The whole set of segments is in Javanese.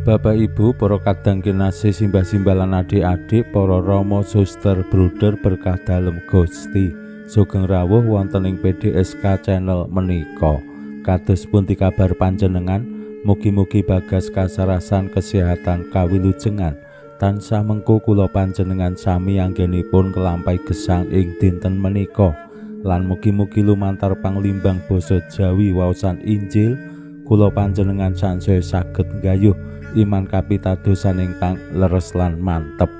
Bapak Ibu, para kadang kinasih, simbah-simbah lan adik-adik, para rama, suster, bruder berkah dalem Gusti. Sugeng rawuh wonten ing PDSK channel menika. Kados pundi kabar panjenengan? Mugi-mugi bagas kasarasan kesehatan kawilujengan. Tansah mengko kula panjenengan sami anggenipun kelampahi gesang ing dinten menika. Lan mugi-mugi lumantar panglimbang basa Jawi waosan Injil kula panjenengan sansaya saged nggayuh iman kapitadosan ingkang leres lan mantep.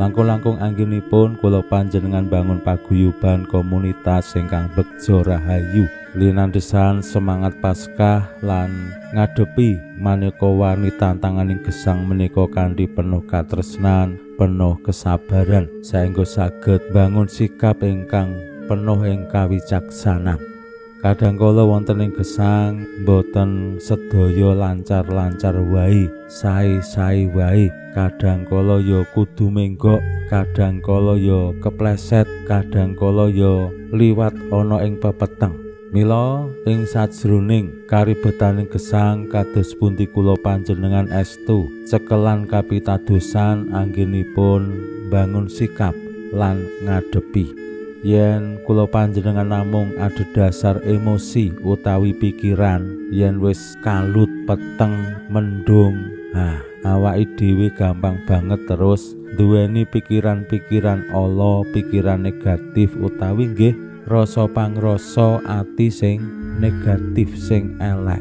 Langkung-langkung anggenipun kula panjenengan bangun paguyuban komunitas ingkang begja rahayu, linandesan semangat Paskah lan ngadepi maneka warni tantanganing gesang menika kanthi penuh katresnan, penuh kesabaran, saengga saged bangun sikap ingkang penuh ing kawicaksanan. Kadang kala wonten ing gesang boten sedaya lancar-lancar wae, sae-sae wae. Kadang kala ya kudu menggok, kadang kala ya kepleset, kadang kala ya liwat ana ing pepeteng. Mila ing sajroning karibetaning gesang kados pundi kula panjenengan estu cekelan kapitadosan anggenipun bangun sikap lan ngadepi. Yen kula panjenengan namung adhedhasar emosi utawi pikiran, yen wis kalut peteng mendung, awake dhewe gampang banget terus duweni pikiran-pikiran ala, pikiran negatif utawi nggih rasa pangrasa ati sing negatif sing elek.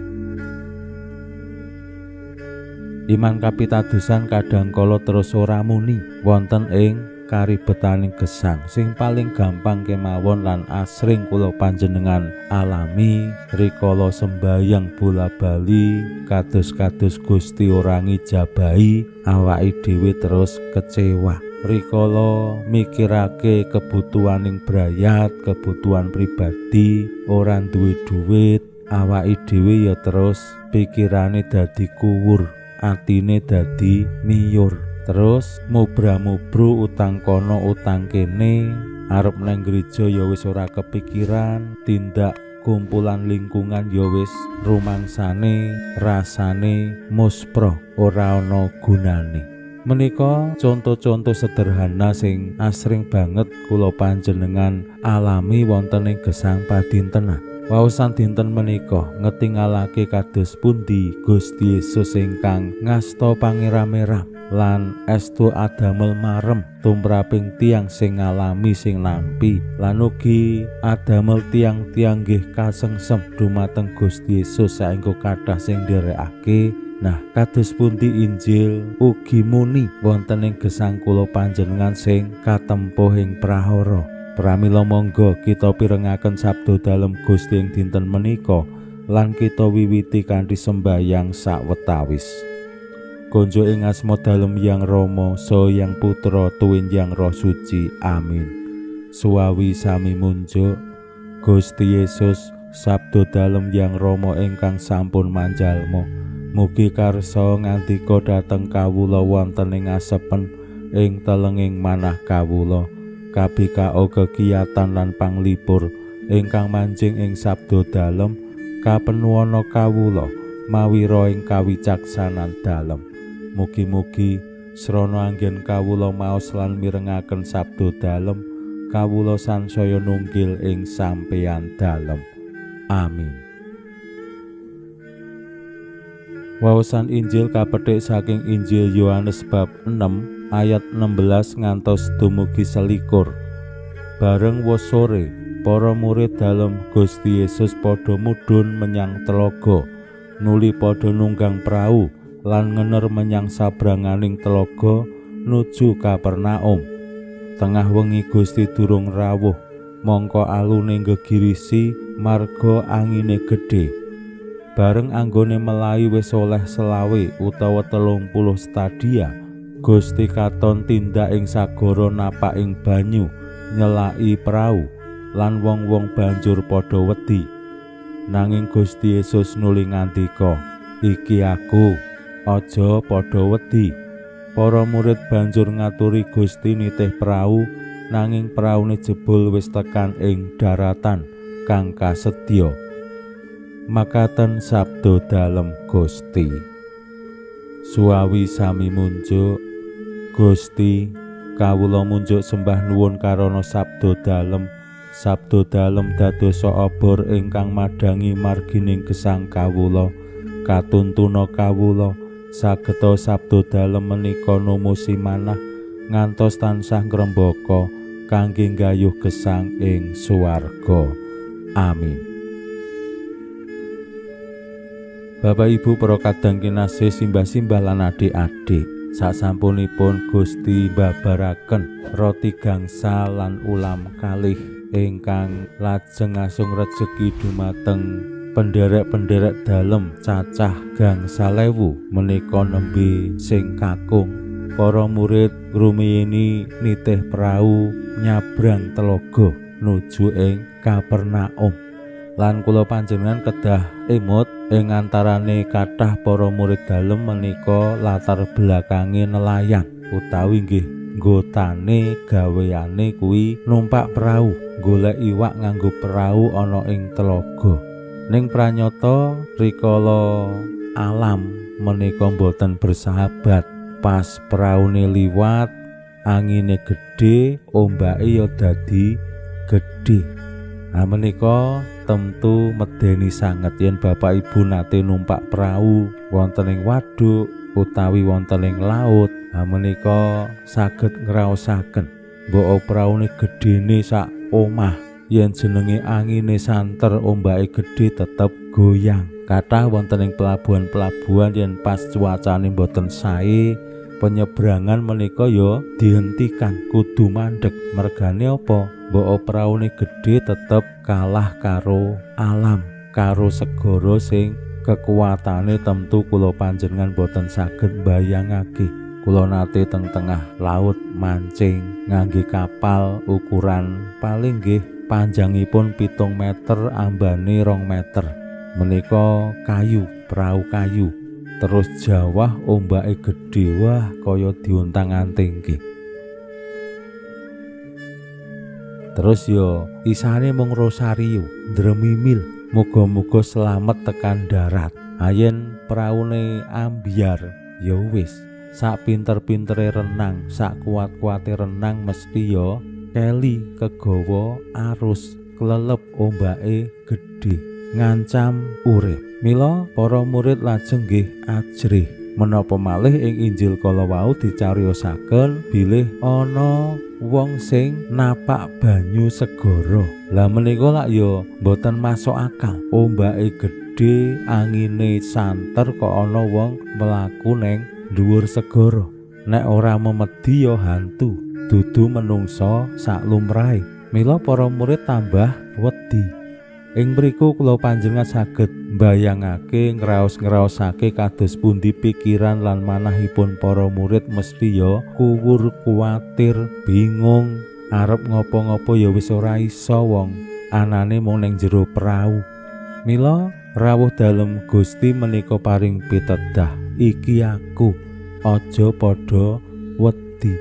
Iman kapitadosan kadang kala terus ora muni wonten ing karibetaning gesang. Sing paling gampang kemawon lan asring kula panjenengan alami rikala sembayang bola-bali kados-kados Gusti ora ngijabahi, awake dhewe terus kecewa. Rikala mikirake kebutuhaning brayat, kebutuhan pribadi, ora duwe duit, awake dhewe ya terus pikirane dadi kuwur, atine dadi miyur. Terus mubra-mubru utang kono utang kene, arep nang gereja ya wis ora kepikiran, tindak kumpulan lingkungan ya wis rumangsane rasane muspro, ora ana gunane. Menika conto-conto sederhana sing asring banget kula panjenengan alami wonten ing gesang padintenan. Waosan dinten menika ngetingalake kados pundi Gusti Yesus ingkang ngasta pangeram-eram lan estu adamel marem tumraping tiyang sing ngalami sing nampi, lan ugi adamel tiyang-tiyang nggih kasengsem dumateng Gusti Yesus saengga kathah sing nderekake. Nah, kados pundi Injil ugi muni wonten ing gesang kula panjenengan sing katempuh ing prahara. Pramila monggo kita pirengaken sabda dalem Gusti ing dinten menika lan kita wiwiti kanthi sembayang sawetawis. Konjo ing asma dalem Yang Rama, saha Yang Putra, tuwin Yang Roh Suci. Amin. Suwawi sami munjuk Gusti Yesus, sabda dalem Yang Rama ingkang sampun manjalma. Mugi karsa ngandika dhateng kawula wonten ing asepen ing telenging manah kawula. Kabikao kegiatan lan panglipur ingkang manjing ing sabda dalem kapenuwana kawula mawira ing kawicaksanan dalem. Mugi-mugi srana anggen kawula maos lan mirengaken sabda dalem, kawula sansaya nunggil ing sampeyan dalem. Amin. Waosan Injil kapethik saking Injil Yohanes bab 6 ayat 16 ngantos dumugi 21. Bareng wis sore, para murid dalem Gusti Yesus padha mudhun menyang telaga, nuli padha nunggang prau lan ngener menyang sabranganing telaga nuju Kapernaum. Tengah wengi Gusti durung rawuh, mongko alune nggegirisi marga angine gedhe. Bareng anggone melayu wis oleh 25 utawa 30 stadia, Gusti katon tindak ing sagara napak ing banyu nyelaki prau lan wong-wong banjur padha wedi. Nanging Gusti Yesus nuli ngandika, "Iki aku, aja padha wedi." Para murid banjur ngaturi Gusti nitih prau, nanging praune jebul wis tekan ing daratan kang kasedya. Makaten sabda dalem Gusti. Suawi sami munjuk. Gusti, kawula munjuk sembah nuwun karana sabda dalem. Sabda dalem dadosa obor ingkang madhangi margining gesang kawula, katuntuna kawula. Sageta sabda dalem menika numusi manah ngantos tansah ngrembaka kangge nggayuh gesang ing swarga. Amin. Bapak Ibu para kadang kinasih, simbah-simbah lan adik-adik, sasampunipun Gusti mbabaraken roti gangsal lan ulam kalih ingkang lajeng ngasung rejeki dumateng penderek-penderek dalem cacah gangsal ewu menika nembe sing kakung. Para murid ngrumiyini nitih prau nyabrang telaga nuju ing Kapernaum. Lan kula panjenengan kedah emut ing antarane kathah para murid dalem menika latar belakange nelayan utawi nggih nggotane gaweane kuwi numpak prau, golek iwak nganggo prau ana ing telaga. Ning pranyata rikala alam menika mboten bersahabat, pas praune liwat angine gedhe, ombake ya dadi gedhe. Ha menika tentu medeni sanget yen Bapak Ibu nate numpak prau wonten ing waduk utawi wonten ing laut. Ha menika saged ngraosaken mbok praune gedhene sak omah, yen jenenge angine santer ombake gedhe tetep goyang. Kathah wonten ing pelabuhan-pelabuhan yen pas cuacane mboten sae, penyeberangan menika ya dihentikan, kudu mandek. Mergane apa? Mbok praune gedhe tetep kalah karo alam, karo segara sing kekuatane tentu kula panjenengan boten saged mbayangake. Kula nate teng tengah laut mancing ngangge kapal ukuran paling nggih panjangipun 7 meter, ambane 2 meter. Menika kayu, prau kayu. Terus jawah ombake gedhe, wah kaya diuntang-anting nggih. Terus yo isane mung rosario, ndremimil, muga-muga selamet tekan darat. Ayen praune ambyar, ya wis. Sak pinter-pintere renang, sak kuat-kuate renang mesti yo keli kegawa arus, klelep ombake gedhe, ngancam urip. Mila para murid lajeng nggih ajrih. Menapa malih ing Injil kala wau dicariyosaken bilih ana wong sing napak banyu segara. Lah menika lak ya mboten masuk akal. Ombake gedhe, angine santer kok ana wong mlaku neng dhuwur segara. Nek ora memedi ya hantu, dudu menungsa sak lumrahe. Mila para murid tambah wedi. Ing mriku kula panjenengan saged mbayangake ngraos-ngraosake kados pundi pikiran lan manahipun para murid mesti ya kuwur kuwatir, bingung, arep ngopo-ngopo ya wis ora iso wong anane mung ning jero prau. Mila rawuh dalem Gusti menika paring pitedah, iki aku, aja padha wedi.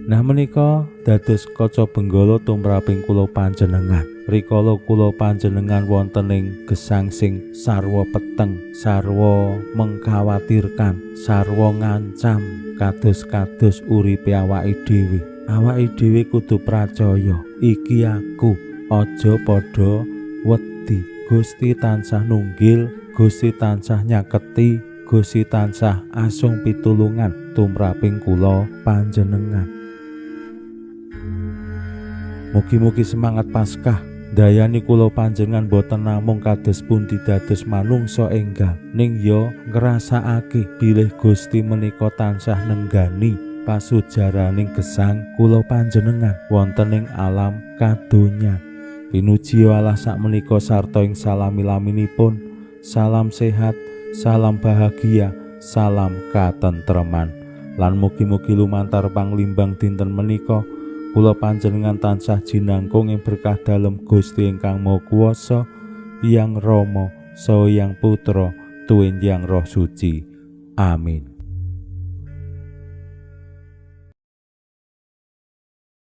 Nah menika dados kaca benggala tumraping kula panjenengan. Rikala kula panjenengan wonten ing gesang sing sarwa peteng, sarwa mengkhawatirkan, sarwa ngancam kados-kados uripe awake dhewe. Awake dhewe kudu pracaya, iki aku, aja padha wedi. Gusti tansah nunggil, Gusti tansah nyaketi, Gusti tansah asung pitulungan tumraping kula panjenengan. Mugi-mugi semangat Paskah dayani kula panjenengan boten namung kados pundi dados manungsa enggal, ning ya ngrasakake bilih Gusti menika tansah nenggani pasujaraning gesang kula panjenengan wonten ing alam kadonyan. Pinuji Allah sakmenika sarta ing salami-laminipun. Salam sehat, salam bahagia, salam katentreman. Lan mugi-mugi lumantar panglimbang dinten menika kula panjenengan tansah jinangkung ing berkah dalem Gusti ingkang Maha Kuwasa, Hyang Rama, saha Hyang Putra, tuwin Hyang Roh Suci. Amin.